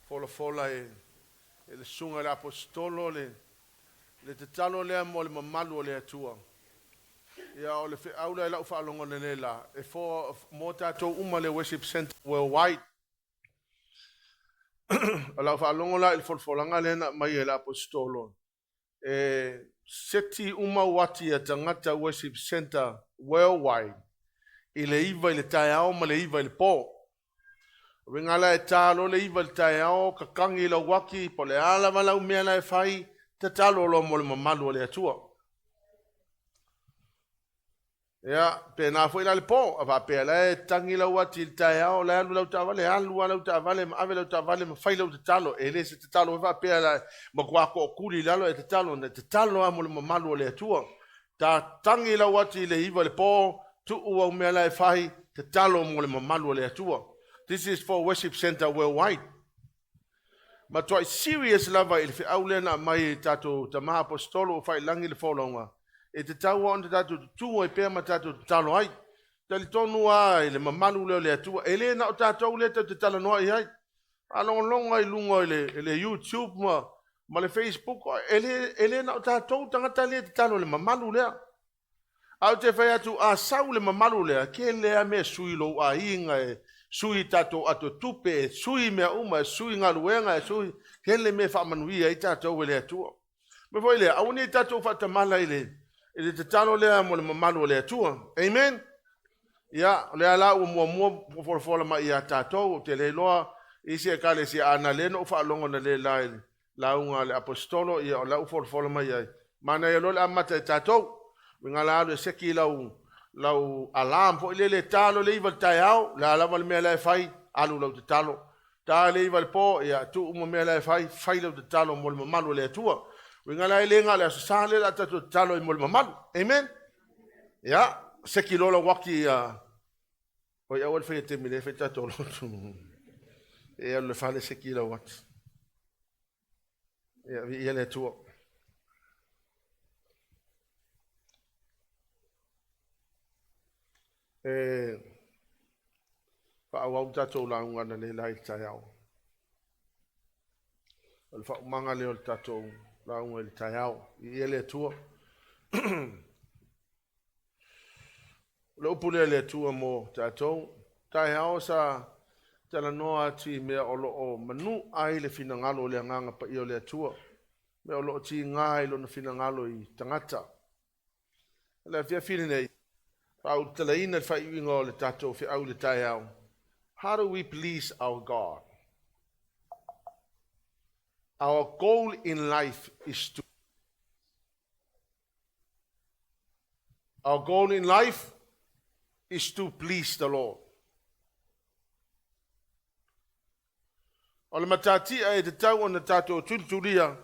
folafola e le Susuga i le Aposetolo le le tatalo lea mo le mamalu o le Atua. Ia o le feau lea i lau faalogo ananei la, e for mo tatou uma le Worship Centre Worldwide. O lau faalogo la i le folafolaga lea na aumai e le Aposetolo, e seti uma uati a tagata Worship Centre Worldwide i le 9 i le taeao ma le 9 i le po. O uiga la e ta loa le 9 i le taeao, kakagi lau uati, po o le a lava lau mea la e fai, tatalo loa mo le mamalu o le Atua. Ia, pēnā foi la le po, a faapea la e tagi lau ati i le taeao, la e alu lau taavale, alu lava lau taavale ma ave lau taavale ma fai lau tatalo. E le se tatalo foi faapea la matua tootuli i lalo e tatalo, na tatalo lava mo le mamalu o le Atua. Ta tagi lau ati i le 9 i le po, tuu au mea la e fai, tatalo mo le mamalu o le Atua. This is for Worship Center Worldwide. Matuai serious lava i le feau lea na aumai e tatou tama aposetolo ua faiilagi le folauga, e tatau lava ona tatou tutu ai pea ma tatou tatalo ai. Talitonu lava i le mamalu lea o le Atua, e le na o tatou lea tatou te talanoa i ai. Faalogologo lava i luga i le YouTube ma le Facebook, e le na o tatou tagata lea e tatalo i le mamalu lea. Ae ou te fai atu, a sau le mamalu lea, tele lava mea e sui i lou aiga, e sui tatou ato tupe, e sui mea uma, e sui galuega, e sui tele mea e faamanuia ai tatou e le Atua. O le mea foi lea, aua ne i tatou faatamala i le tatalo lea mo le mamalu o le Atua. Amen? Ia, o lea la ua muamua folafola mai ia tatou, ou te le iloa isi ekalesia, a na lea na ou faalogo analeila i le lauga a le Aposetolo, ia o la ua folafola mai ai. Manaia loa le amata e tatou. Uiga la alu e seki lau alarm foi lele e ta loa le 9 i le taeao, o le a lava le mea la e fai, alu lau tatalo. Ta le 9 i le po, ia tuu uma mea la e fai, fai lau tatalo mo le mamalu o le Atua. Uiga la e le na o le Aso Sa lea o le a tatou tatalo ai mo le mamalu. Amen? Ia, seki loa lau ati ia... Oi, aua le faia i le taimi o lea e fai tatou lotu. E alu i le fale seki lau ati. Ia, viia le Atua. E faaauau le tatou lauga analeila i le taeao. O le faaumaga lea o le tatou lauga i le taeao. Viia le Atua. O le upu lea a le Atua mo tatou. Taeao sa talanoa atu i mea o lo o manua ai le finagalo o le Agaga Paia o le Atua. Mea o lo o tiga ai lona finagalo i tagata. O le afiafi lenei, faaulutalaina le faaiuiuga o le tatou feau i le taeao. How do we please our God? Our goal in life is to Our goal in life is to please the Lord. O le matatia e tatau ona tatou tulitulia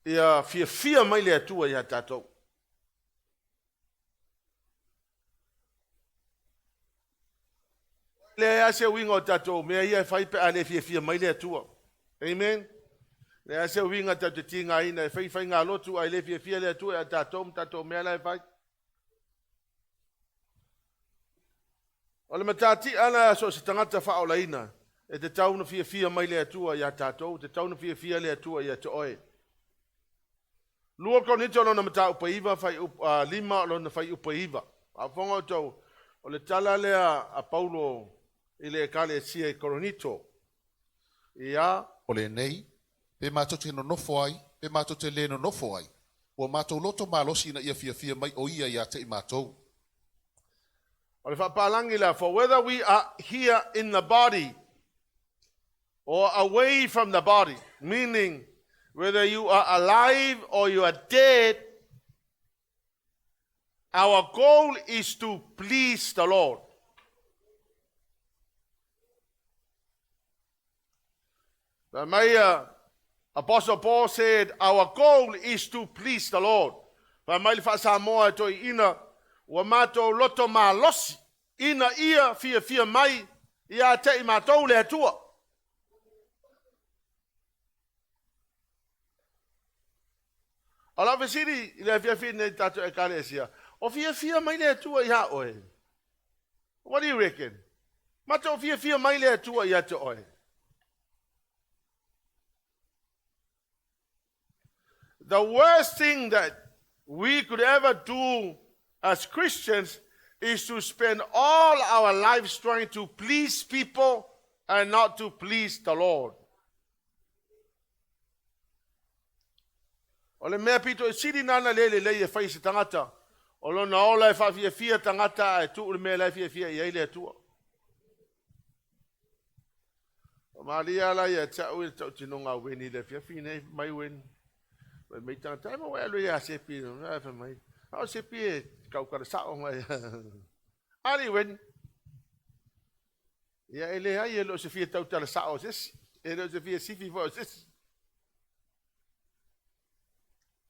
ia fiafia mai le Atua ia tatou. Leai lava se uiga o tatou mea ia e fai pe a le fiafia mai le Atua. Amen. Leai lava se uiga tatou te tigaina e fai faigalotu ae le fiafia le Atua ia tatou ma tatou mea la e fai. O le matatia la so o se tagata faaolaina, e tatau ona fiafia mai le Atua ia tatou, e tatau ona fiafia le Atua ia te oe. 2 Korinito lona mataupu e 9, 5 lona fuaiupu e 9. Faafofoga outou, o le tala lea a Paulo i le ekalesia i Korinito. Ia. O lenei, pe matou te nonofo ai, pe matou te lē nonofo ai, ua matou loto malosi ina ia fiafia mai o ia ia te i matou. O le faapalagi la, for whether we are here in the body or away from the body, meaning whether you are alive or you are dead, our goal is to please the Lord. Fai mai a Apostle Paul said, our goal is to please the Lord. Fai mai le faa-Samoa e toeaiina, ua matou loto malosi ina ia fiafia mai ia te i matou le Atua. O lau fesili i le afiafi nei tatou ekalesia, o fiafia mai le Atua ia oe? What do you reckon? Matou fiafia mai le Atua ia te oe? The worst thing that we could ever do as Christians is to spend all our lives trying to please people and not to please the Lord. O le mea pito i sili nana le lelei e fai se tagata, o lona ola e faafiafia tagata ae tuu le mea la e fiafia i ai le Atua. O malia la ia te au i le tautinoga a Weni i le afiafi nei, mai Weni. Fai mai tagata, ai ma ua e alu ia Sepi, ai fai mai. A o Sepi e tautala sao mai. Ali Weni. Ia e leai e le o se fia tautala sao o se isi. E le o se fia sifi foi o se isi.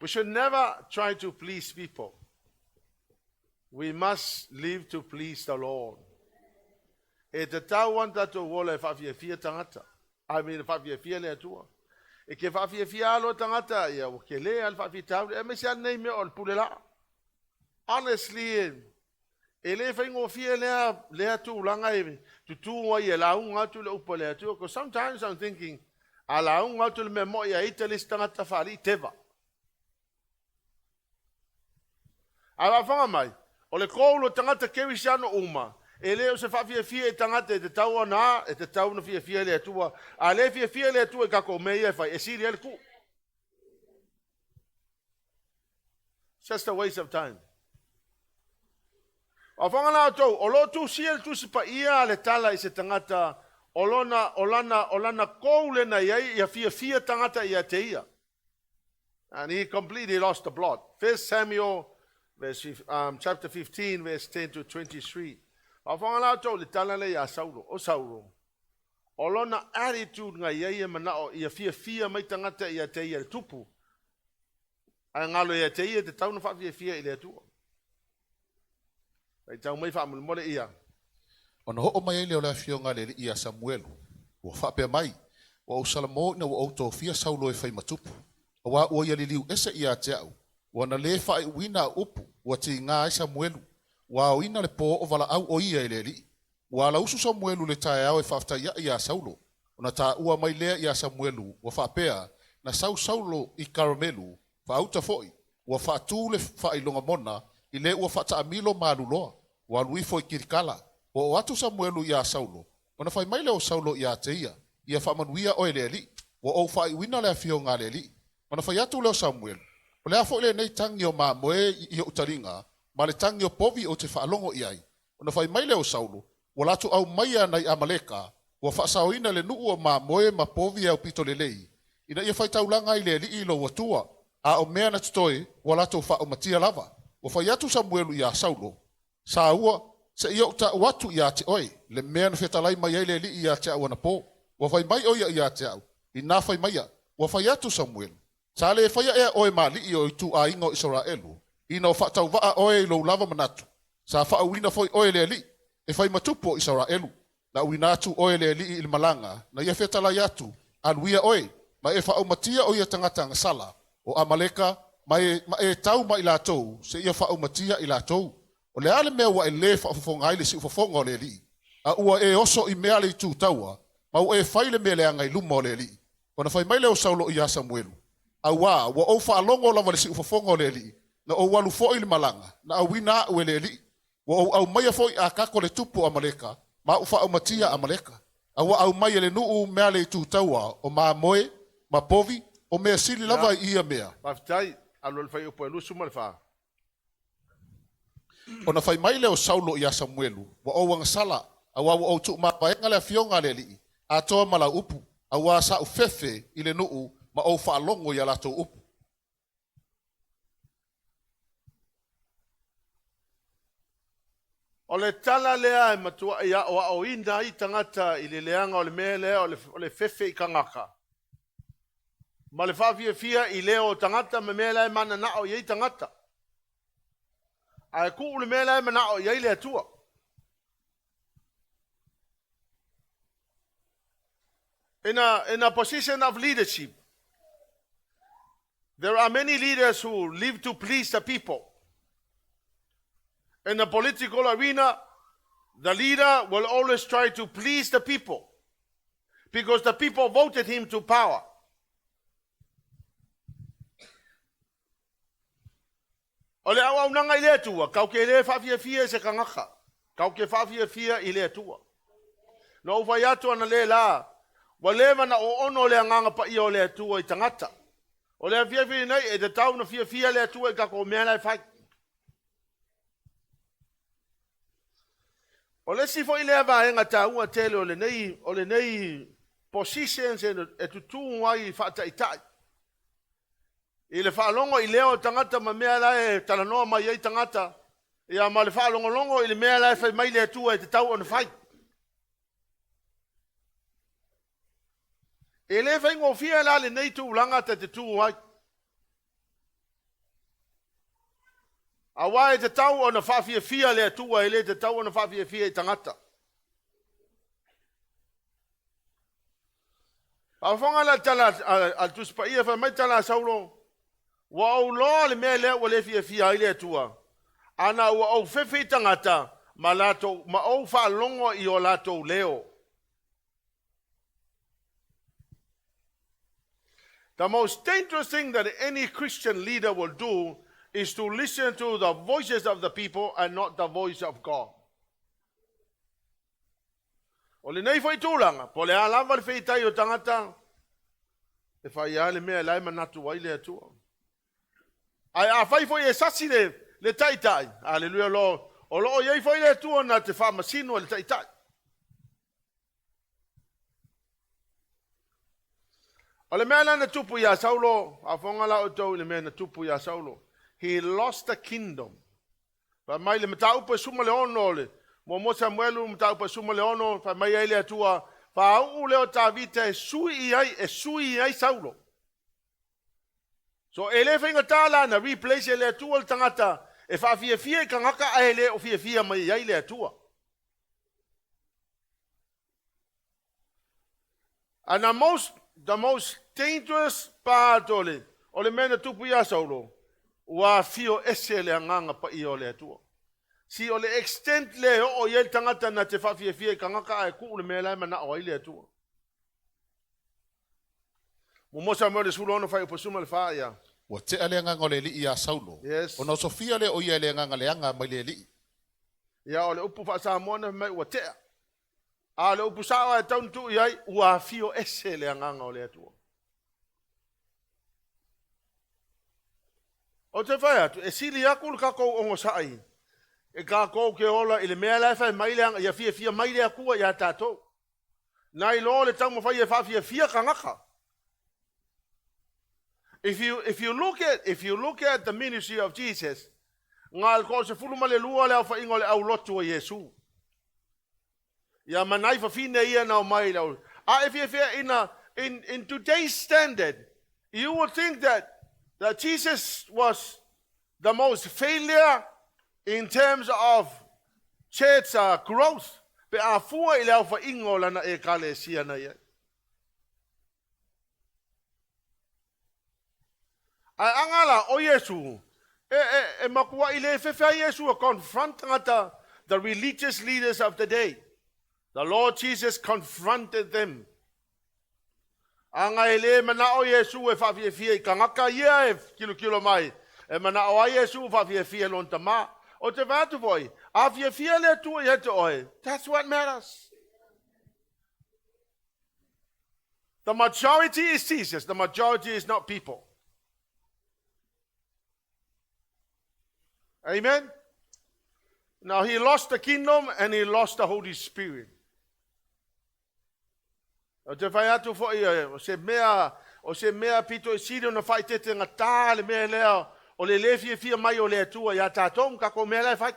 We should never try to please people. We must live to please the Lord. E tatau ana tatou ola e faafiafia tagata. I mean, e faafiafia le Atua. E ke faafiafia alo tagata, ia ua kele a le faafitauli. Aemaise lava lenei mea o le pule laa. Honestly, e le faigofie lea tulaga e tutū ai e lauga atu le upu a le Atua. Because sometimes I'm thinking, a lauga atu le mea moi a ita le isi tagata faalii teva. Ae faafofoga mai, o le goal o tagata kerisiano uma, e le o se faafiafia i tagata e tatau ona e tatau ona fiafia le Atua. A le fiafia le Atua i tatou mea ia e fai, e sili ai le tuu. It's just a waste of time. Faafofoga la outou, o lo o tusia le tusi paia a le tala i se tagata o lona, o lana, o lana goal na i ai ia fiafia tagata ia te ia. And he completely lost the plot. 1 Samuel chapter 15, verse 10 to 23. Faafofoga la outou i le tala lea ia Saulo, o Saulo, o lona attitude na i ai e manao ia fiafia mai tagata ia te ia le tupu. Ae galo ia te ia e tatau ona faafiafia i le Atua. Faitau mai faamolemole ia. Ona oo mai ai lea o le afioga a le Alii ia Samuelu, ua faapea mai, Ua ou salamo ina ua ou tofia Saulo e fai ma tupu, auā ua ia liliu ese ia te au, ua na lē faaiuina au upu, ua tiga ai Samuelu, ua aoina le pō o valaau o ia i le Alii. Ua alausu Samuelu i le taeao e faafetai aʻe iā Saulo, ona taua mai lea iā Samuelu, ua faapea, Na sau Saulo i Karamelu, faauta foi, ua faatū le faailoga mona i le ua faataamilo ma alu loa, ua alu ifo i Kilikala. Ua oo atu Samuelu iā Saulo, ona fai mai lea o Saulo ia te ia, Ia faamanuia oe e le Alii, ua ou faaiuina le afioga a le Alii. Ona fai atu lea o Samuelu, O le a foi lenei tagi o mamoe i ou taliga, ma le tagi o povi ou te faalogo i ai? Ona fai mai lea o Saulo, Ua latou aumaia nai Amaleka, ua faasaoina le nuu o mamoe ma povi e aupito lelei, ina ia faitaulaga ai le Alii i lou Atua, a o mea na totoe, ua latou faaumatia lava. Ua fai atu Samuelu iā Saulo, Saua, se i ou taʻu atu ia te oe, le mea na fetalai mai ai le Alii ia te au anapō. Ua fai mai ʻo ia ia te au, Inā fai maia. Ua fai atu Samuelu, Sa le faia ea oe ma alii o ituaiga o Isaraelu, ina o faatauvaa oe i lou lava manatu, sa faauuina foi oe e le Alii, e fai ma tupu o Isaraelu. Na auina atu oe e le Alii i le malaga, na ia fetalai atu, Alu ia oe, ma e faaumatia o ia tagata agasala, o Amaleka, ma e, ma e tau ma i latou, seia faaumatia i latou. O le a le mea ua e lē faafofoga ai le siufofoga o le Alii, a ua e oso i mea a le itu taua, ma ua e fai le mea leaga i luma o le Alii? Ona fai mai lea o Saulo iā Samuelu, Auā, ua ou faalogo lava i le siufofoga o le Alii, na ou alu foi i le malaga, na auina aʻu e le Alii. Ua ou aumaia foi Akako le tupu o Amaleka, ma ou faaumatia Amaleka. A ua aumai e le nuu mea le itu taua o mamoe, ma povi, o mea sili lava Ia, i ia mea. faafetai. Alu i le fuaiupu e 24. Ona fai mai lea o Saulo iā Samuelu, Ua ou agasala, auā ua ou tuumavaega le afioga a le Alii, atoa ma lau upu, auā sa ou fefe i le nuu ma ou faalogo i a latou upu. O le tala lea e matuai aoaoina ai tagata i le leaga o le mea lea o le fefe i tagata ma le faafiafia i leo o tagata ma mea la e mananao i ai tagata. Ae tuu le mea la e manao i ai le Atua. In a position of leadership, there are many leaders who live to please the people. In the political arena, the leader will always try to please the people because the people voted him to power. O le auaunaga i le Atua, tatou te le faafiafia i se tagata, tatou te faafiafia i le Atua. Na ou fai atu analeila, ua leva ona oono le Agaga Paia o le Atua i tagata. O le afiafi lenei, e tatau ona fiafia le Atua i tatou mea la e fai. O le isi foi lea vaega taua tele o lenei positions e tutū ai faataitai i le faalogo i leo o tagata ma mea la e talanoa mai ai tagata, ia ma le faalogologo i le mea la e fai mai le Atua e tatau ona fai. E le faigofie la lenei tulaga ta te tu ai. Aua e tatau ona faafiafia le Atua, e le tatau ona faafiafia i tagata. Faafofoga la tala a le Tusi Paia, fai mai tala a Saulo, ua ou iloa le mea lea ua le fiafia ai le Atua. Ana ua ou fefe i tagata ma, latou, ma ou faalogo i o latou leo. The most dangerous thing that any Christian leader will do is to listen to the voices of the people and not the voice of God. O lenei foi tulaga, po le a lava le feitai o tagata, e fai lava le mea e lae manatu ai le Atua. Ae a fai foi e sasi le taitai, aleluia lo, o lo o iai foi le Atua na te faamasino e le taitai. O le mea la na tupu iā Saulo, afoga la outou i le mea na tupu iā Saulo. He lost the kingdom. Fai mai le mataupu e 16 o le 1 Samuelu, mataupu e 16, fai mai ai le Atua, faauu lea o Tavita e sui i ai, e sui i ai Saulo. So e le faigata la na replace e le Atua le tagata e faafiafia i tagata ae le o fiafia mai ai le Atua. And the most dangerous part o le mea na tupu iā Saulo, ua afio ese le Agaga Paia o le Atua. Si o le extent le oo i ai le tagata na te faafiafia i tagata ae tuu le mea la e manao ai le Atua. 1 Samueli 16 fuaiupu 14 ia. Ua tea le agaga o le alii iā Saulo. Ona osofia lea o ia e le agaga leaga mai le alii. Ia, o le upu faa-Samoa na mai ua tea. A o le upu sao e tau tuu i ai, ua afio ese le Agaga o le Atua. O te fai atu, e sili aku le tatou ogosa'i, e tatou ke ola i le mea la e fai mai le ia fiafia mai le Atua iā tatou. Nai lo le taumafai e faafiafia tagata. If you look at the ministry of Jesus, na le 12 le aofaiga o le aulotu o Iesu. Ia manai fafine ia na o mai lau. A e fiafia in today's standard, you would think that Jesus was the most failure in terms of church growth. Pe a fua i le aofaiga o lana ekalesia na iai. Ae aga la o Iesu, e matua i le fefe ai Iesu e confront tagata, the religious leaders of the day. The Lord Jesus confronted them. Aga e le manao Iesu e faafiafia i tagata ia e kilokilo mai. E manao ai Iesu faafiafia lona Tama. O te vaatu foi, a fiafia le Atua ia te oe. That's what matters. The majority is Jesus. The majority is not people. Amen. Now he lost the kingdom and he lost the Holy Spirit. O te fai atu foi, o se mea pito i sili ona faaeteete gata le mea lea o le le fiafia mai o le Atua iā tatou ma tatou mea la e fai.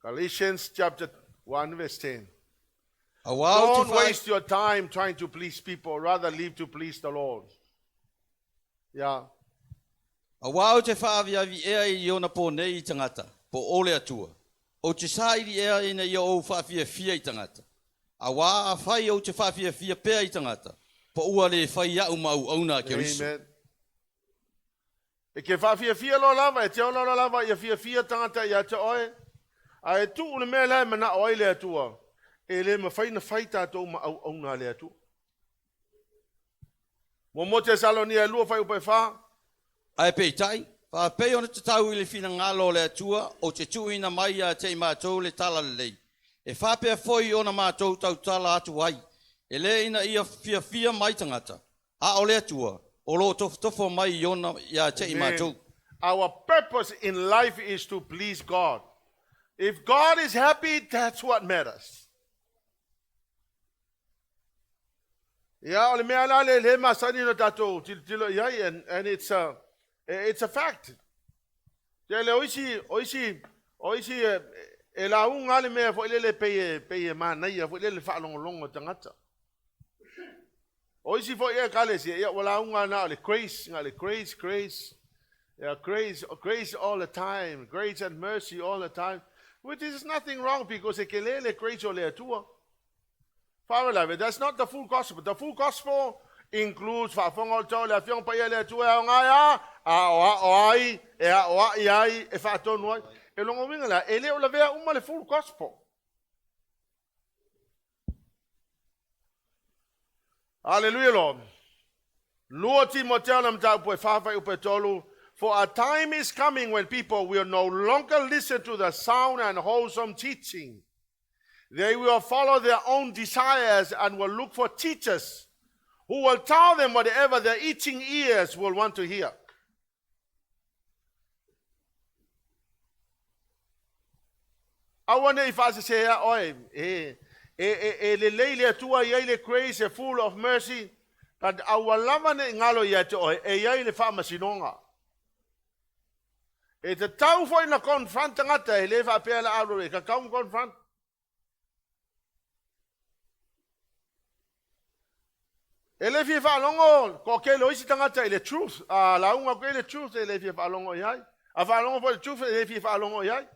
Galatians chapter 1 verse 10. Aua ou te Don't waste your time trying to please people, rather live to please the Lord. Yeah. Auā ou te faaviavi ea i ona pō nei i tagata, po o le Atua. Ou te saili ea ina ia ou faafiafia i tagata. Auā afai ou te faafiafia pea i tagata, po ua le fai au ma auauna a Keriso. Amen. E ke faafiafia lo lava, e te ola lo lava ia fiafia tagata ia te oe. A e tuu le mea la e manao ai le Atua. E le mafai na fai tatou ma auauna a le Atua. Muamua Tesalonia e 2 fuaiupu e 4. Ae peitai, faapei ona tatau i le finagalo o le Atua ou te tuuina mai ia te i matou le talalelei, e faapea foi ona matou tautala atu ai, e le ina ia fiafia mai tagata, a o le Atua, o lo o tofotofo mai i ona ia te i matou. Our purpose in life is to please God. If God is happy, that's what matters. Ia, o le mea la le le masani ona tatou tilotilo i ai, and it's a fact. Tele o isi e lauga le mea foi lele pei e manaia foi lele faalogologo o tagata. O isi foi ekalesia, ia ua lauga na o le grace, na le grace, grace. Yeah, grace, grace all the time, grace and mercy all the time. Which is nothing wrong because e tele le grace o le Atua. Faalavelave, that's not the full gospel. The full gospel includes faafofoga outou le Afioga Paia le Atua e aoga a, a o a o ai, e a o ai ai, e faatonu ai. E longa uiga la, e le o lavea uma le full gospel. Hallelujah, Lord. 2 Timoteo na mataupu e 4 fuaiupu e 3. For a time is coming when people will no longer listen to the sound and wholesome teaching. They will follow their own desires and will look for teachers who will tell them whatever their itching ears will want to hear. Aua ne i faasese oe, e lelei le Atua i ai le grace e full of mercy, but aua lava ne i galo ia te oe, e i ai le faamasinoga. E tatau foi na confront tagata e le faapea la alo e kakau confront. E le fia faalogo ko ke lo isi tagata i le truth. A lauga ko le truth e le fia faalogo i ai. A faalogo foi le truth e le fia faalogo i ai.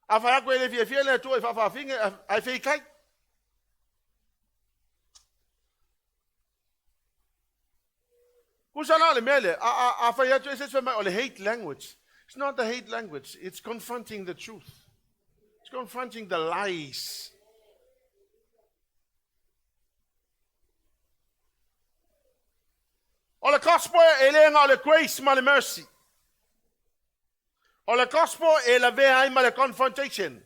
A fai atu e le fiafia le Atua i faafaafine ai feikai. Kusa la le mea le, a fai atu e se mai o le hate language. It's not the hate language, it's confronting the truth. It's confronting the lies. O le gospel e le nga o le grace ma le mercy. O le gospel e lavea ai ma le confrontation.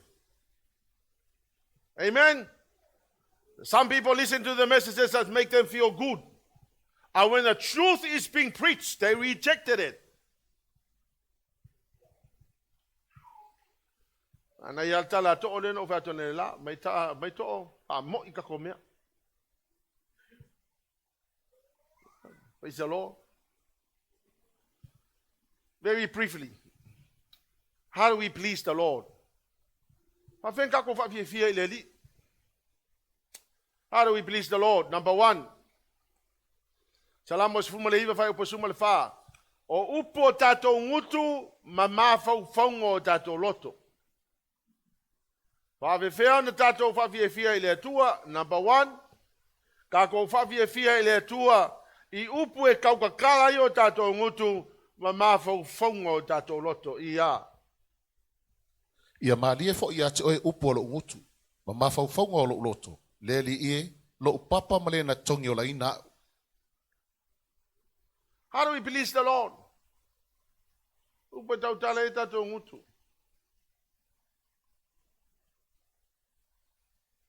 Amen. Some people listen to the messages that make them feel good. And when the truth is being preached, they rejected it. Ana ia tala to o le no fa to le la mai ta mai to a mo i ka ko mea. Praise the Lord. Very briefly, how do we please the Lord? Fa ka ko fa fia i le li. How do we please the Lord? Number one, Salamo 19 fuaiupu 14. O upu o tatou gutu ma mafaufauga o tatou loto. Faafefea ona tatou faafiafia i le Atua. Number one, tatou faafiafia i le Atua i upu e taukakala ai o tatou gutu ma mafaufauga o tatou loto. Ia. Ia malie foi ia te oe upu o lou gutu, ma mafaufauga o lou loto, le Alii e, lou papa ma le na togi olaina au. How do we please the Lord? Upu e tautala e tatou gutu.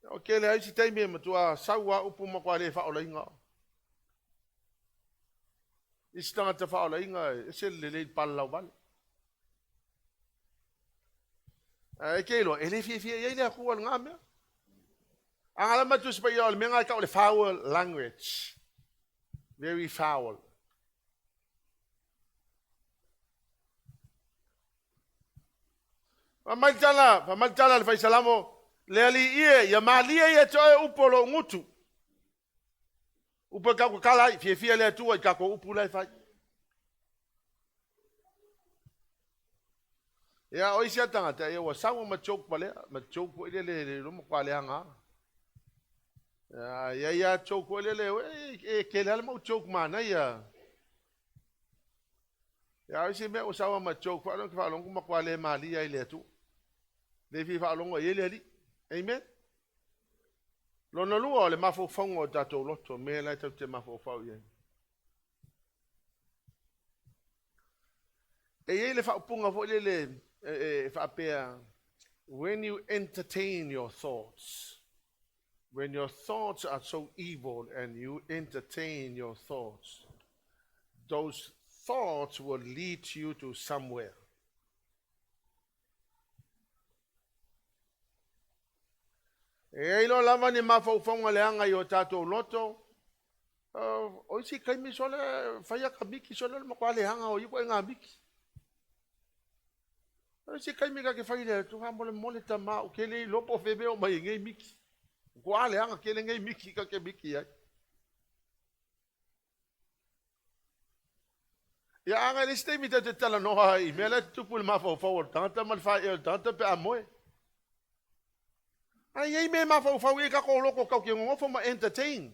O ke le ai si taimi e matua sau a upu ma kwa le whaolainga. Isi tagata faaolaina e se lelei palalau vale. E ke iloa, e le fiafia i ai le Atua i lena mea. Agalama le Tusi Paia o le mea lena e tau o le foul language. Very foul. Fai mai le tala, fai mai le tala le faisalamo, le Alii e, ia malie ia te oe upu o lou gutu. Upu e taukakala ai, fiafia le Atua i tatou upu la e fai. Ia, o isi a tagata, ia ua sau ma joke ma lea, ma joke foi lele le loma kwa leaga. Ia, ia, ia joke foi lele, e ke le mau joke mana ia. Ia, o isi mea ua sau ma joke, faalogo faalogo ma kwa le malia i le Atua. Le fia faalogo i le Alii. Amen. Lona lua o le mafaufauga o tatou loto, mea la e tatou te mafaufau i ai. E i ai le faaupuga foi lele e faapea, when you entertain your thoughts, when your thoughts are so evil and you entertain your thoughts, those thoughts will lead you to somewhere. E i ai loa lava ni mafaufauga leaga i o tatou loto, o isi taimi sole faia ka miki sole o le matua leaga o ia ituaiga miki. O isi taimi ta te fai i le Atua, faamolemole tama ou te le iloa po o fea e oo mai ai nei miki. Matua leaga tele nei miki ta te miki ai. Ia a na i le isi taimi tatou te talanoa ai i mea la e tutupu i le mafaufau o le tagata ma le faaee o le tagata pe a moe. A i ai mea e mafaufau i ai tatou loto tatou te nonofo ma entertain.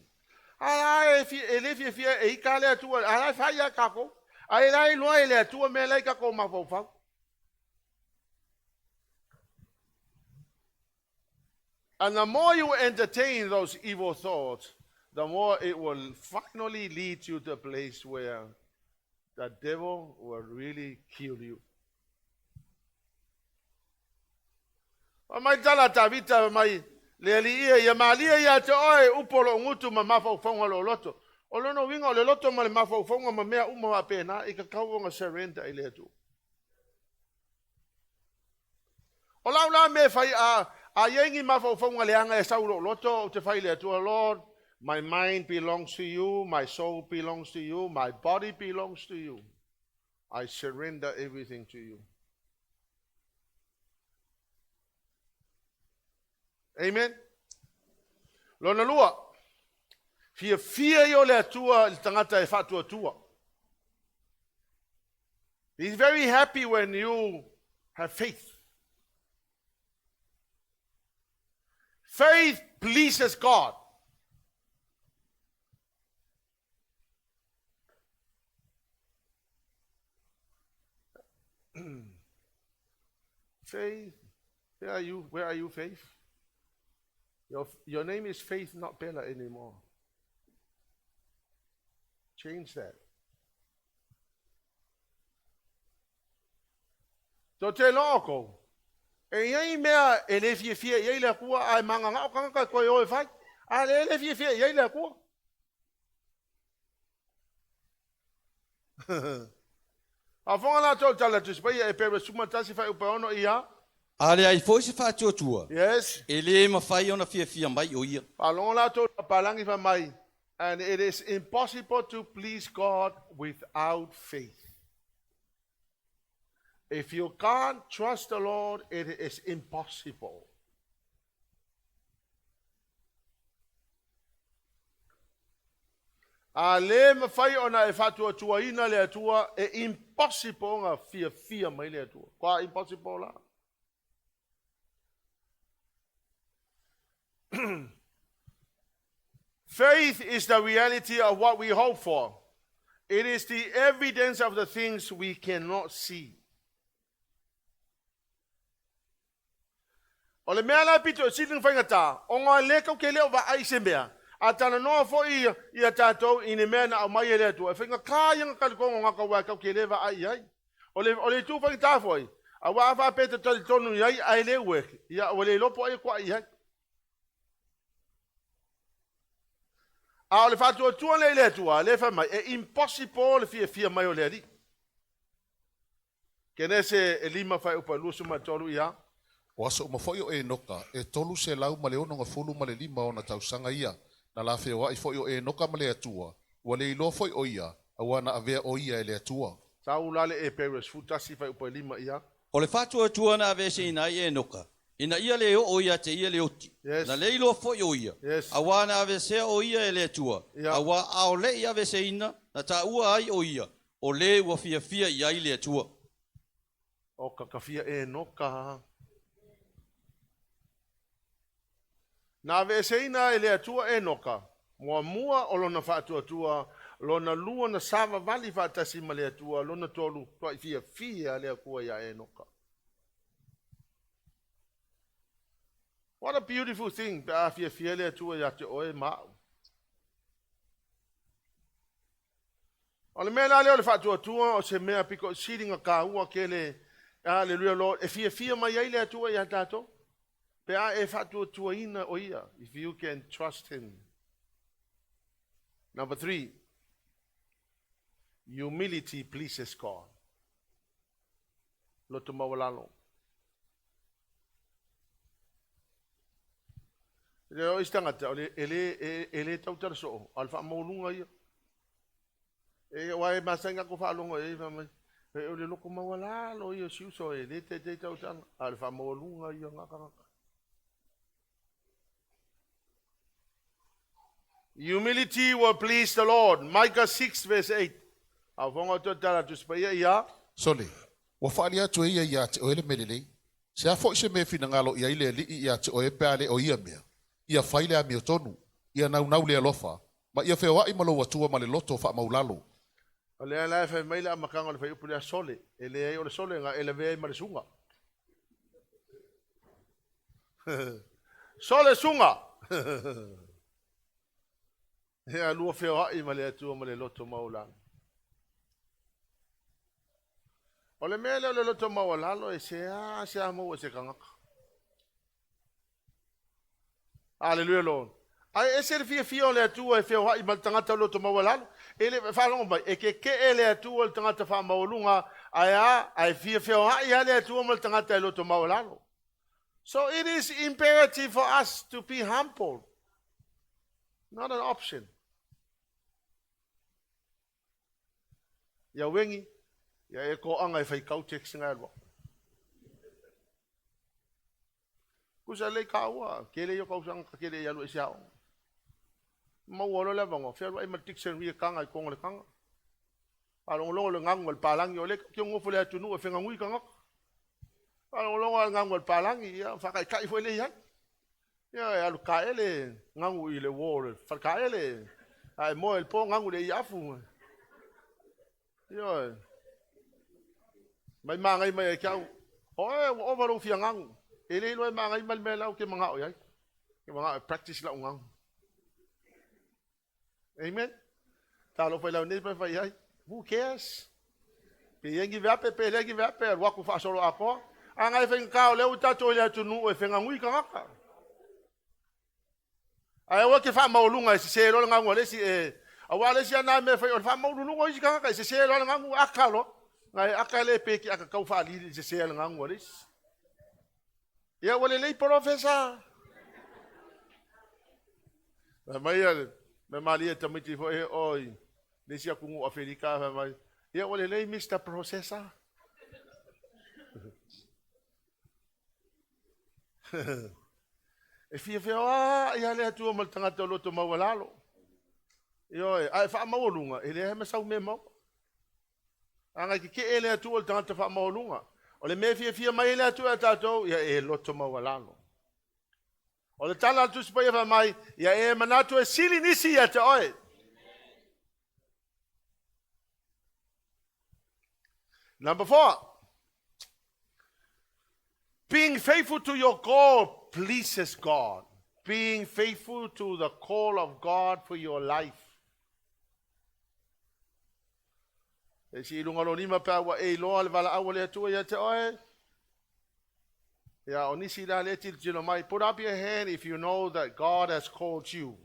A la e le fiafia e ita le Atua, a la e fai lava e tatou. Ae la e iloa e le Atua mea la e i tatou mafaufau. And the more you entertain those evil thoughts, the more it will finally lead you to a place where the devil will really kill you. Fai mai le tala a Tavita, fai mai, Le Alii e, ia malie ia te oe upu o lou gutu ma mafaufauga o lou loto. O lona uiga o le loto ma le mafaufauga ma mea uma faapena e tatau ona surrender i le Atua. O lau la mea e fai a a i ai ni mafaufauga leaga e sau i lou loto, ou te fai i le Atua, Lord, my mind belongs to you, my soul belongs to you, my body belongs to you. I surrender everything to you. Amen. Lona lua, fiafia ia o le Atua i le tagata e faatuatua. He's very happy when you have faith. Faith pleases God. Faith, where are you? Where are you, Faith? Your name is Faith, not Bella anymore. Change that. Tou te iloa outou, e i ai mea e le fiafia i ai le Atua, ae mananao tagata e toe o e fai, a o lea e le fiafia i ai le Atua. Faafofoga latou i le tala a le Tusi Paia, Epere 11 fuaiupu e 6 ia. A leai foi se faatuatua, Yes. e le mafai ona fiafia mai o ia. Faalogo latou i le papalagi fai mai, And it is impossible to please God without faith. If you can't trust the Lord, it is impossible. A le mafai ona e faatuatuaina le Atua, e impossible ona fiafia mai le Atua. Kua impossible la. Faith is the reality of what we hope for. It is the evidence of the things we cannot see. O le mea la e pito sili ona faigata, ona o lea tatou te le o vaai i se mea, a talanoa foi ia tatou i ni mea na aumai e le Atua, e faigata ia ona talitonu gata aua tatou te le vaai i ai. O le itu faigata foi, aua a faapea e te talitonu i ai ae le work, ia ua le iloa po o ai e toai i ai. A o le faatuatua lea i le Atua, lea e fai mai, e impossible le fiafia mai o le Alii. Kenese e 5 fuaiupu e 23 ia. O aso uma foi o Enoka, e 365 ona tausaga ia, na la feoai foi o Enoka ma le Atua, ua le iloa foi o ia, auā na avea o ia e le Atua. Sau la le Epere 11 fuaiupu e 5 ia. O le faatuatua na aveeseina ai Enoka, ina ia le oo ia te ia le oti, Yes. na le iloa foi o ia, Yes. auā na aveesea o ia e le Atua, Ia. auā a o le i aveeseina, na taua ai o ia, o le ua fiafia i ai le Atua. O kakafia Enoka. Na aveeseina e le Atua Enoka, muamua o lona faatuatua, lona lua na savavali faatasi ma le Atua, lona tolu, tuai fiafia le Atua iā Enoka. What a beautiful thing pe a fiafia le Atua ia te oe ma au. O le mea la lea o le faatuatua o se mea pito sili ona taua tele, hallelujah Lord, e fiafia mai ai le Atua ia tatou. Pe a e faatuatuaina o ia, if you can trust him. Number 3, humility pleases God. Loto maualalo. Le o isi tagata, o le, e le, e, e le tautala soo, a o le faamaualuga ia. E, aua e masani ona faalogo i ai, fai mai, e, o le loto maualalo ia o si uso, e le taitai tautala, a o le faamaualuga ia o na tagata. Humility will please the Lord. Micah 6 verse 8. A fonga o tala tu sipaia ia. Sole, ua faaalia atu e ia ia te oe le mea lelei. Se a foi se mea e finagalo i ai le Alii ia te oe pe a le o ia mea, ia fai le amiotonu, ia naunau le alofa, ma ia feoai ma lou Atua ma le loto faamaulalo. O lea la e fai mai le amataga o le fuaiupu lea sole, e leai o le sole na e lavea ai ma le suga. Sole suga! Ia lua feoai ma le Atua ma le loto maualalo. O le mea lea o le loto maualalo e seasea maua e se tagata. Hallelujah Lord. Ae ese le fiafia o le Atua e feoai ma le tagata o loto maualalo. E le faalogo mai, e keke'e le Atua i le tagata faamaualuga, ae a, ae fia feoai lava le Atua ma le tagata e loto maualalo. So it is imperative for us to be humble. Not an option. Ia wengi, ia e koanga e whai kautex ngai alua. Kusa lei kaua, ke le yo kausanga ka ke le ialu e siao. Maua loa le avanoa, fealuai ma le dictionary e kanga i koga o le kanga. Faalogologo le gagu a le palagi, o lea ke nofo le atunuu e fegagui tagata. Faalogologo le gagu a le palagi, ia faataitai foi le i ai. Ia e alu kaele gagu i le uo o le falekaele, ae moe i le po gagu i le iafu. Ioe. Mai magai mai ai ke au. Oe, ua ova lou fia gagu. E le iloa e magai mai le mea la ou te manao i ai. Ke manao e practice lau gagu. Amen. Talofa i lau nei pa fai ai. Who cares? Pe i ai ni veape, pe leai ni veape, alu atu faasolo atoa. A ngai faigata o lea ua tatou i le atunuu e fegagui tagata. Ae aua ke faamaualuga e sese loa le gagu a le isi e aua le isi lava na mea e fai o le faamaualuluga o isi tagata e sese loa le gagu aka loa. Ngai aka le pe ki aka tau faalili i sese le gagu a le isi. Ia ua lelei polofesa. Fai mai a le mea malie tamaiti foi e oi le isi atunuu Afelika fai mai, ia ua lelei Mr. Processor. E fiafia ia le Atua ma le tagata o loto maualalo. Ioe, ae faamaualuga, e leai ma sau mea maua. A ngai keke'e le Atua i le tagata faamaualuga. O le mea e fiafia mai ai le Atua ia tatou, ia e loto maualalo. O le tala a le Tusi Paia fai mai, ia e manatu e sili nisi ia te oe. Number 4. Being faithful to your call pleases God. Being faithful to the call of God for your life. E si lunga lo lima pe ua e iloa le valaau a le Atua ia te oe. Ia o nisi la le tilotilo mai. Put up your hand if you know that God has called you.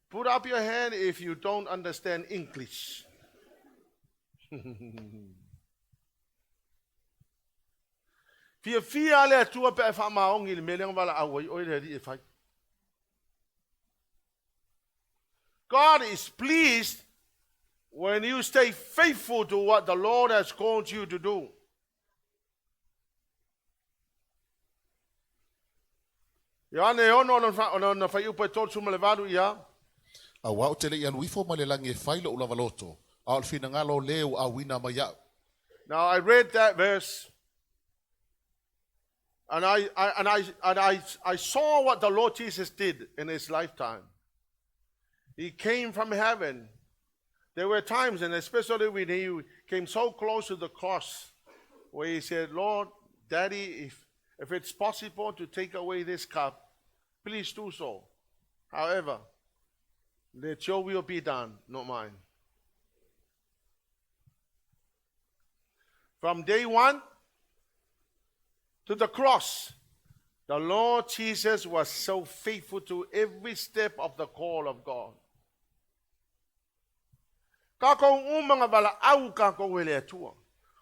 Put up your hand if you don't understand English. Fiafia le Atua pe a e faamaoni i le mea lea na valaau ai oe le Alii e fai. God is pleased when you stay faithful to what the Lord has called you to do. Ioane e 6 lona fuaiupu e 38 ia. Aua ou te le i alu ifo mai le lagi e fai lou lava loto, a o le finagalo o le ua auina mai iaʻu. Now I read that verse and I saw what the Lord Jesus did in his lifetime. He came from heaven. There were times, and especially when he came so close to the cross, where he said, Lord, Daddy, if, if it's possible to take away this cup, please do so. However, let your will be done, not mine. From day one to the cross, the Lord Jesus was so faithful to every step of the call of God. Kākou uma na valaau kākou e le Atua.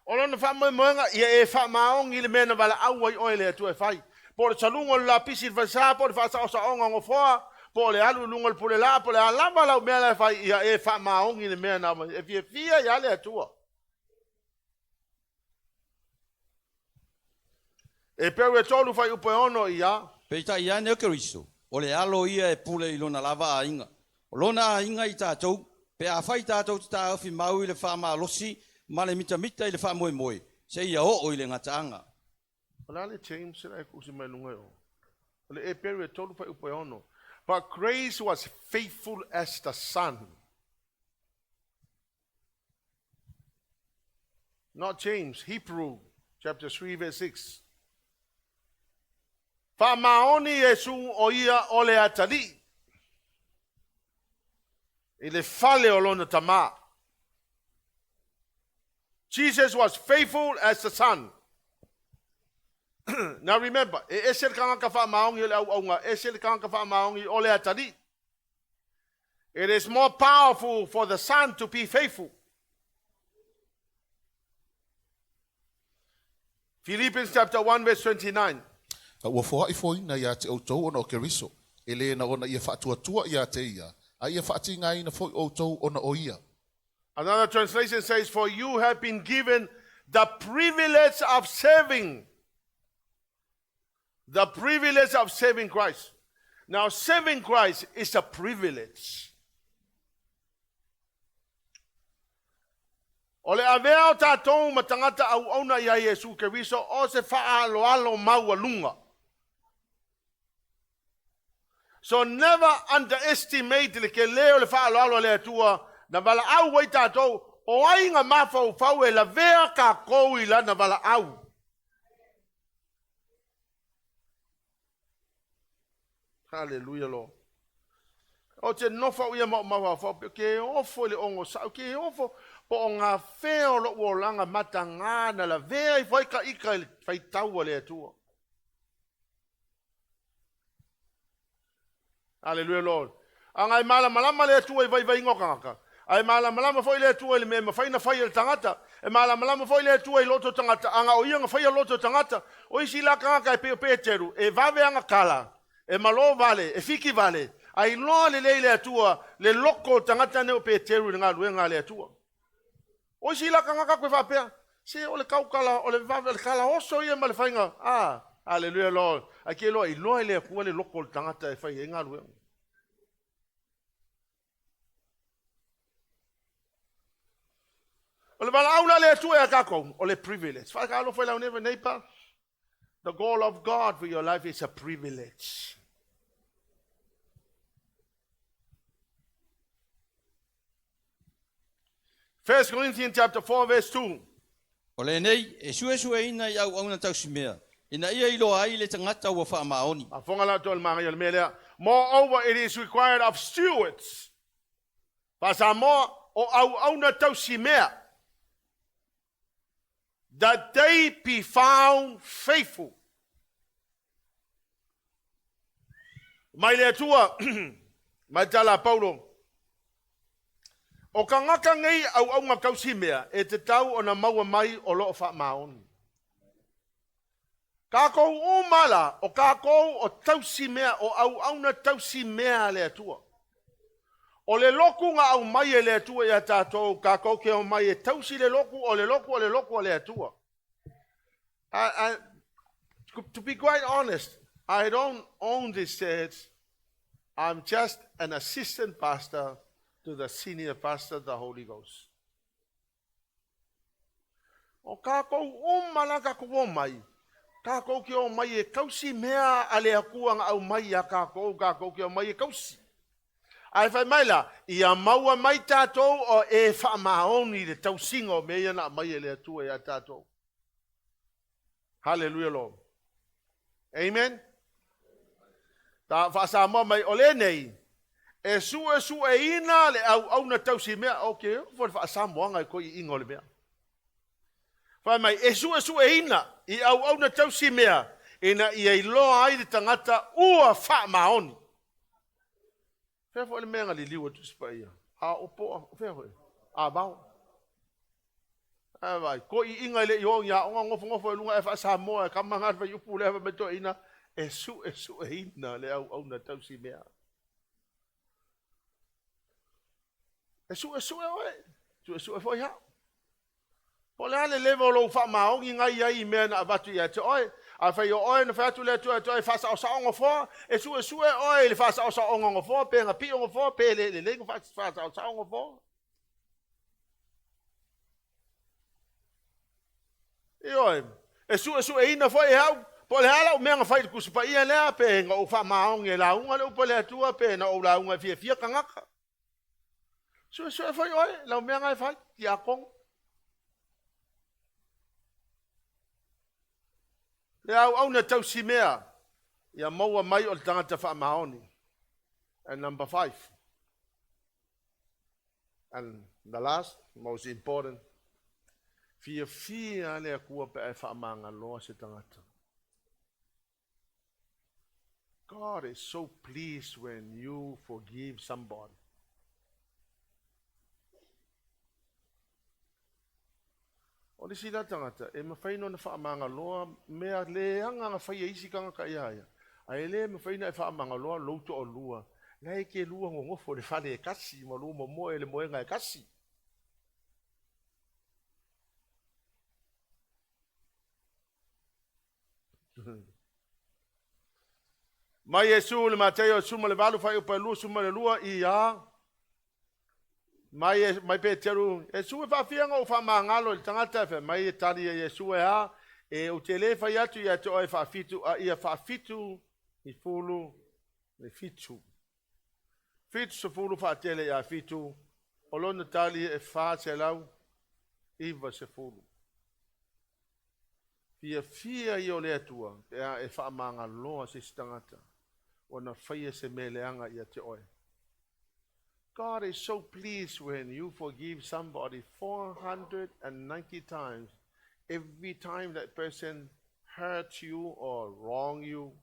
O lona faamoemoega, ia e faamaoni i le mea na valaau ai oe e le Atua e fai. Po o le saluga o le lapisi i le falesa, po o le faasaosaoga o nofoa, po o le alu i luga o le pulelaa, po o le a lava lau mea la e fai, ia e faamaoni i le mea na e fiafia ia le Atua. Heperu e 3 fuaiupu e 6 ia. Peitai ane o Keriso, o le Alo ia e pule i lona lava aiga. O lona aiga i tatou, pe afai tatou te taofi mau i le faamalosi ma le mitamita i le faamoemoe, seia oo i le gataaga. O le a le James la e tusi mai luga i o? O le Heperu e 3 fuaiupu e 6. But Christ was faithful as the son. Not James, Hebrew chapter 3 verse 6. Faamaoni Iesu o ia o le atalii i le fale o lona tamā. Jesus was faithful as the son. Now remember, e ese le tagata faamaoni o le auauna, ese le tagata faamaoni o le atalii. It is more powerful for the son to be faithful. Philippians chapter 1 verse 29. A ua foa'ifoina iā te ʻoutou ona o Keriso, e lē na ona ia faatuatua iā te ia, a ia faatigāina foi ʻoutou ona o ia. Another translation says, For you have been given the privilege of serving. The privilege of serving Christ. Now, serving Christ is a privilege. O le avea o tatou ma tagata auauna iā Iesu Keriso o se faaaloalo maualuga. So never underestimate le telē o le faaaloalo a le Atua na valaau ai tatou, o ai na mafaufau e lavea tatou i lana valaau. Hallelujah, Lord. Ou te nofo au ia ma ou mafaufau, pe ke ofo i le ogosaʻu, ke ofo po o gafea o loʻu olaga matagā na lavea ifo ai ka ika i le faitau a le Atua. Hallelujah, Lord. Aga e malamalama le Atua i vaivaiga o tagata. A e malamalama foi le Atua i le mea e mafai ona fai e le tagata. E malamalama foi le Atua i loto o tagata, aga o ia na faia loto o tagata. O isi la tagata e pei o Peteru, e vave ana tala, e malo vale, e fiki vale, a iloa lelei le Atua le loko o le tagata nei o Peteru i le galuega a le Atua. O isi la tagata koe faapea, se o le tautala, o le vave, o le tala oso ia ma le faiga, a, hallelujah Lord, ae ke iloa, iloa e le Atua le loko o le tagata e fai ai galuega. O le valaau la le Atua ia tatou, o le privilege. Faatalofa i lau neighbor, neighbor. The goal of God for your life is a privilege. First Corinthians chapter 4 verse 2. O lenei, e suesueina i auauna tausimea, ina ia iloa ai le tagata ua faamaoni. Afoga la outou i le manaia o le mea lea. Moreover, it is required of stewards. Faa-Samoa, o auauna tausimea. That they be found faithful. Mai le Atua, mai le tala a Paulo, O tagata nei auauna tausimea e tatau ona maua mai o loo faamaoni. Tatou uma la, o tatou o tausimea, o auauna tausimea a le Atua. O le lotu na aumai e le Atua ia tatou, tatou te omai e tausi le lotu, o le lotu, o le lotu a le Atua. To be quite honest, I don't own this church. I'm just an assistant pastor to the senior pastor, the Holy Ghost. O tatou uma la tatou omai, tatou te omai e tausi mea a le Atua na aumai ia tatou, tatou te omai e tausi. Ae fai mai la, ia maua mai tatou o e faamaoni i le tausiga o mea ia na aumai e le Atua ia tatou. Hallelujah Lord. Amen. Ta faasamoa mai o lenei e suesueina le auauna tausi mea. Ok, foi le faasamoaga e koiiga o le mea. Fai mai e suesueina i auauna tausi mea ina ia iloa ai le tagata ua faamaoni. Fea foi le mea na liliu e Tusi Paia? A o poa, fea foi? A vao. Ae vaai, toeaiina e le i o i aoga, nofonofo i luga ae faa-Samoa e kama na le fuaiupu lea fai mai toeaiina, e suesueina le auauna tausi mea. E suesue oe, suesue foi au. Po o le a le level o lou faamaoni na i ai i mea na avatu ia te oe. Afai o oe na fai atu le Atua ia te oe e faasaosao nofoa, e suesue oe i le faasaosaoga o nofoa, pe na pio nofoa, pe le lelei na faasaosao nofoa. Ioe, e suesueina foi e au, po o le a lau mea na fai i le Tusi Paia lea, pe na ou faamaoni e lauga le upu a le Atua, pe na ou lauga e fiafia tagata. Suesue foi oe, lau mea na e fai, tiakono. Le auauna tausimea, ia maua mai o le tagata faamaoni. And number 5, and the last, most important, fiafia le Atua pe a e faamagaloa se tagata. God is so pleased when you forgive somebody. O le isi la tagata, e mafai ona faamagaloa mea leaga na fai e isi tagata ia ia, ae le mafai ona e faamagaloa lou toalua, la e te lua nonofo i le fale e tasi ma lua momoe i le moega e tasi. Mai Iesu le Mataio 18 fuaiupu e 22 ia mai mai Peteru, Iesu e faafia ona ou faamagalo i le tagata e fai mai e tali e Iesu e a e ou te le fai atu ia te oe faafitu a ia faafitu i fulu le fitu. 70 faatele ia fitu, o lona tali e 490. Fiafia ia o le Atua pe a e faamagaloa se isi tagata ua na faia se mea leaga ia te oe. God is so pleased when you forgive somebody 490 times. Every time that person hurts you or wrong you,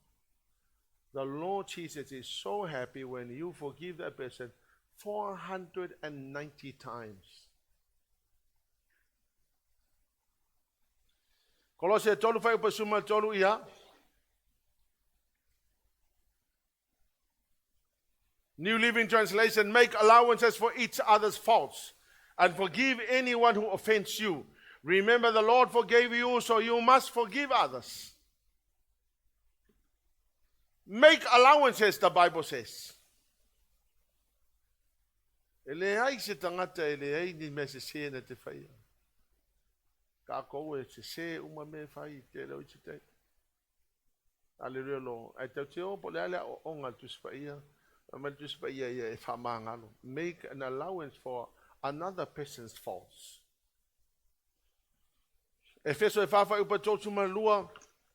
the Lord Jesus is so happy when you forgive that person 490 times. Kolose 3 fuaiupu 13 ia. New Living Translation, make allowances for each other's faults and forgive anyone who offends you. Remember the Lord forgave you, so you must forgive others. Make allowances, the Bible says. E leai se tagata e leai ni mea sese na te faia. Kākou e sese uma mea e fai i tele o isi taimi. Aleluia Lord. Ae tau te o po o le a le aoaoga a le Tusi Paia. Fai mai le Tusi Paia ia e faamagalo. Make an allowance for another person's faults. Efeso e 4 fuaiupu 32,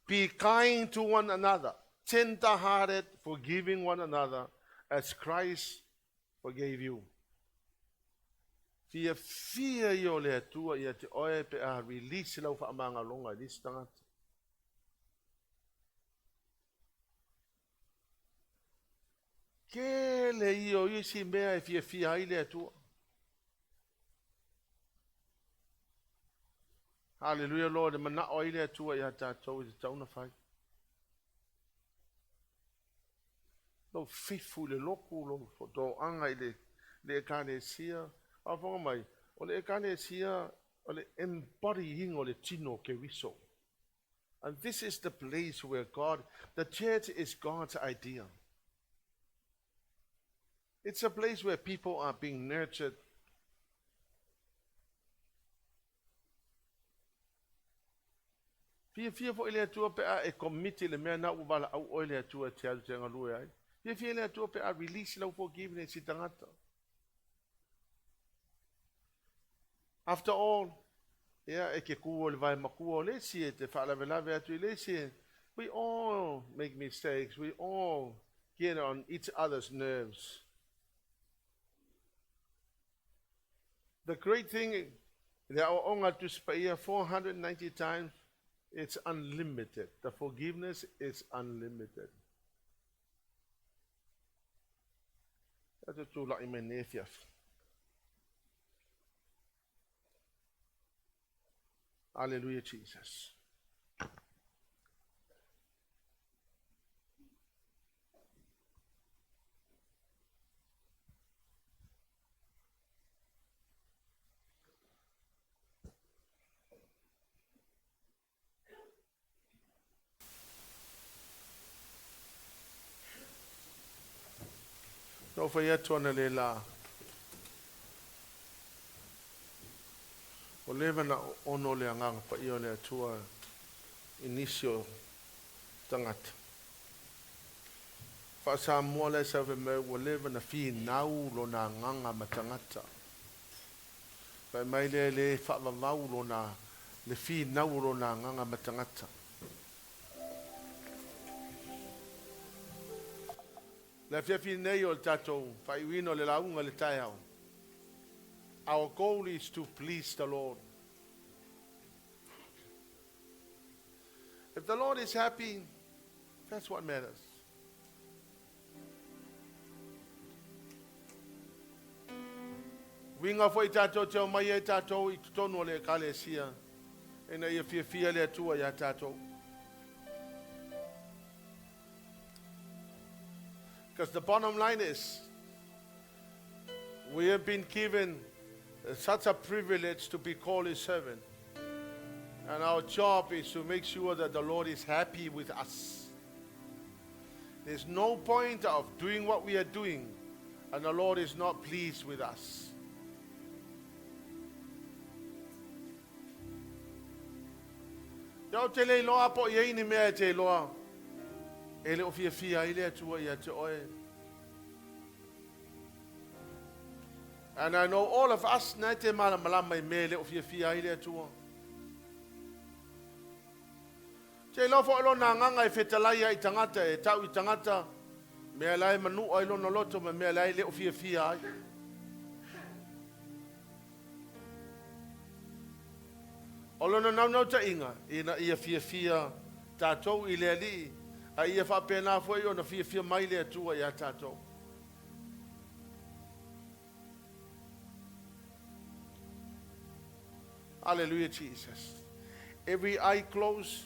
be kind to one another, tender-hearted, forgiving one another, as Christ forgave you. Fiafia ia o le Atua ia te oe pe a release lau faamagaloga i le isi tagata. Tele ia o isi mea e fiafia ai le Atua. Hallelujah Lord, e manao ai le Atua ia tatou e tatau ona fai. Lou faithful i le lotu, lou toaga i le ekalesia. Faafofoga mai, o le ekalesia o le embodying o le tino o Keriso. And this is the place where God, the church is God's idea. It's a place where people are being nurtured. Fiafia foi le Atua pe a e commit i le mea na ua valaau oe le Atua e te alu te galue ai. Fiafia le Atua pe a release lau forgiveness i tagata. After all, Ia, e te kū o le vae matua o le isi, e te faalavelave atu i le isi. We all make mistakes. We all get on each other's nerves. The great thing, le aoaoga a le Tusi Paia, 490 times, it's unlimited. The forgiveness is unlimited. Tatou tulai mai nei afiafi. Hallelujah, Jesus. Na ou fai atu analeila, ua leva ona ono le Agaga Paia o le Atua i nisi o tagata. Faa-Samoa la e sau fai mai ua leva ona finau lona agaga ma tagata. Fai mai lea e le faavavau lona, le finau o lona agaga ma tagata. Le afiafi nei o le tatou faaiuina o le lauga i le taeao, Our goal is to please the Lord. If the Lord is happy, that's what matters. Uiga foi tatou te omai ai tatou i totonu o le Ekalesia, ina ia fiafia le Atua iā tatou. Because the bottom line is, we have been given such a privilege to be called his servant. And our job is to make sure that the Lord is happy with us. There's no point of doing what we are doing and the Lord is not pleased with us. Ia ou te le iloa po o i ai ni mea e te iloa e le o fiafia ai le Atua ia te oe. And I know all of us na e te malamalama i mea e le o fiafia ai le Atua. Te iloa foi lona agaga e fetalai ai i tagata, e tau i tagata, mea la e manua i lona loto ma mea la e le o fiafia ai. O lona naunautaiga, ina ia fiafia tatou i le Alii, a ia faapena foi ona fiafia mai le Atua iā tatou. Hallelujah, Jesus. Every eye closed.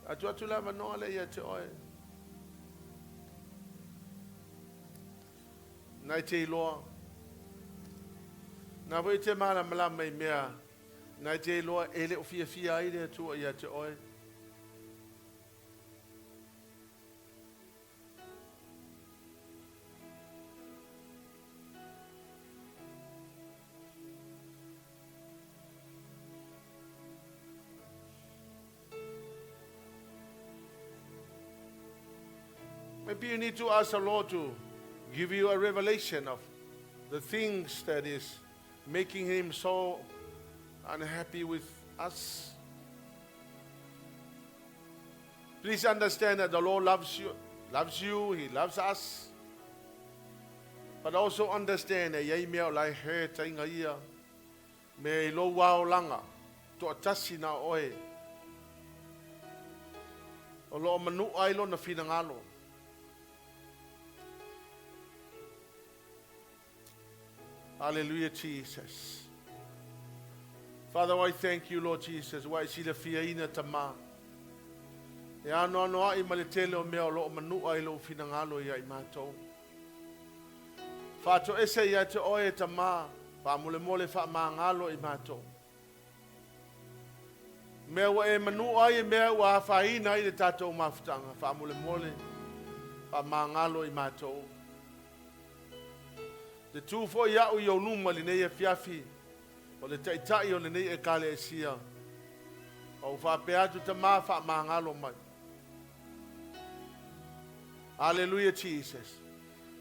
Atu atu le avanoa lea ia te oe. Nai te iloa. Na foi te malamalama i mea. Nai te iloa e le o fiafia ai le Atua ia te oe. Maybe you need to ask the Lord to give you a revelation of the things that is making him so unhappy with us. Please understand that the Lord loves you, loves you, he loves us. But also understand e iai mea o la e hurt ai nga ia me i lou aolaga toatasi na oe o lo o manua ai lona finagalo. Hallelujah Jesus. Father, I thank you, Lord Jesus, ua e silafiaina Tama. E anoanoai ma le tele o mea o lo o manua i lou finagalo ia i matou. Faatoese ia te oe e Tama, faamolemole faamagalo i matou. Mea ua e manua ai e mea ua afaina ai le tatou mafutaga, faamolemole faamagalo i matou. Te tu foi au i ou luma i lenei afiafi, o le Taitai o lenei Ekalesia. Ua ou faapea atu, Tama, faamagalo mai. Aleluia Jesus.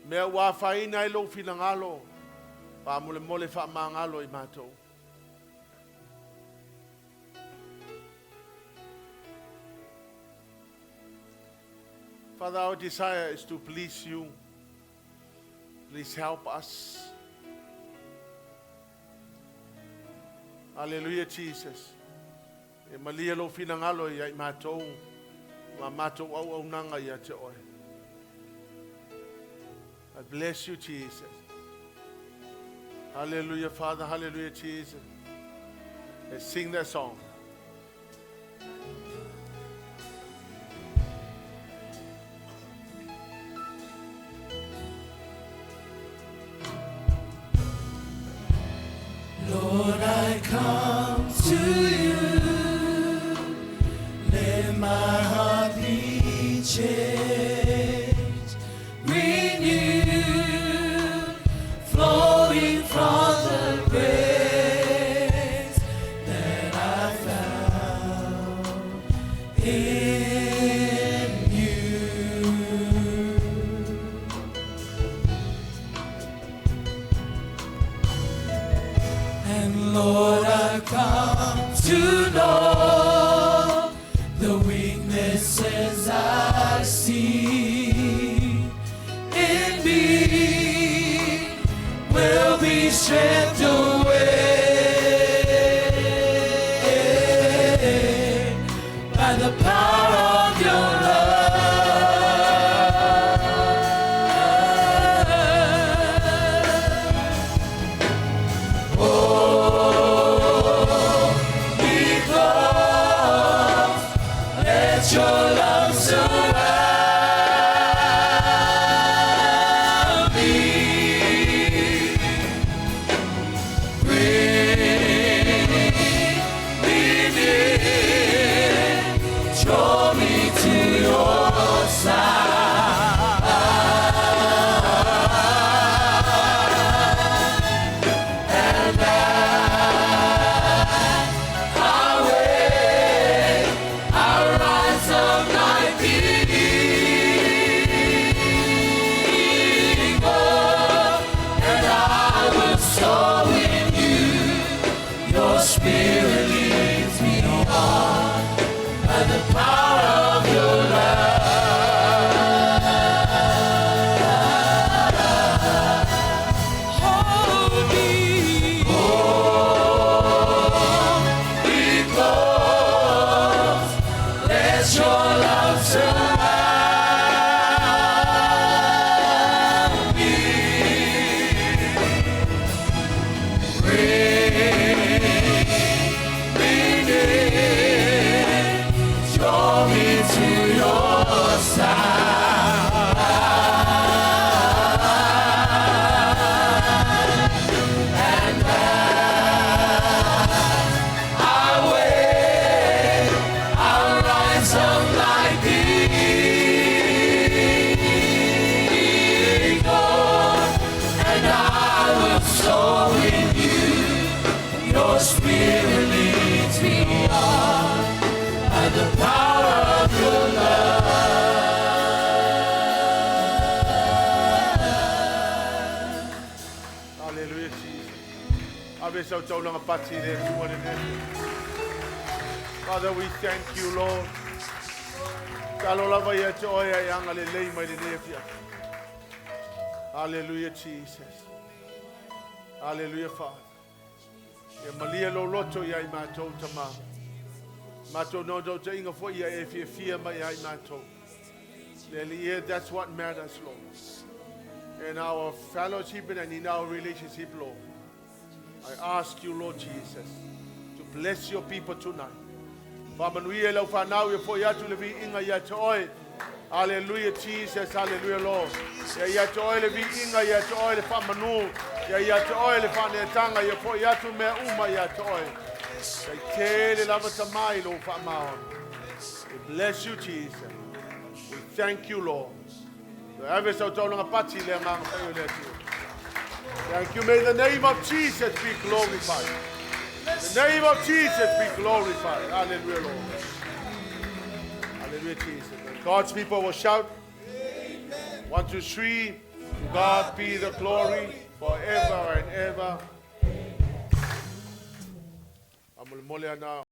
Mea ua afaina ai lou finagalo, Faamolemole faamagalo i matou. Father, our desire is to please you. Please help us. Hallelujah, Jesus. E malie lou finagalo ia i matou ma matou auaunaga ia te oe. I bless you, Jesus. Hallelujah, Father. Hallelujah, Jesus. Let's sing that song. Lord, I come to you. Let my heart be changed, renewed, flowing from the grace that I found in you. And Lord, I've come to know the weaknesses I see in me will be stripped away by the power of your love. Oh, be close. Let your love surround me. Bring me near. Draw me to your side. And as I wait, I rise up like the eagle, and I will soar with you. Your spirit leads me on by the power of your love. Hold me, hold me close. Let your love surround me. Bring me near. Draw me to your side. And as I wait, I'll rise up like the eagle, and I will soar with you. Your spirit leads me on by the power of your love. Hallelujah, Jesus. Ave sau taulaga pati i le Atua lenei. Father, we thank you, Lord. Talo lava ia te oe ai anga le lei mai lenei afiafi. Hallelujah, Jesus. Hallelujah, Father. Ia malie lou loto ia i matou tama. Matou no tau te inga fo ia e fia fia mai ai matou. Le yeah, that's what matters, Lord. In our fellowship and in our relationship, Lord. I ask you, Lord Jesus, to bless your people tonight. Faamanuia lau fanau ia fo'i atu le viiga ia te oe. Hallelujah, Jesus. Hallelujah, Lord. Ia ia te oe le viiga, ia te oe le faamanu. Ia ia te oe le faaneetaga, ia fo'i atu mea uma ia te oe. Tai tele lava tamai lou faamaoni. We bless you, Jesus. We thank you, Lord. Ave sau taulaga pati le agaga paia o le Atua. Thank you. May the name of Jesus be glorified. The name of Jesus be glorified. Hallelujah, Lord. Hallelujah, Jesus. And God's people will shout. Amen. One, two, three. To God be the glory. Forever and ever. Faamolemole ana.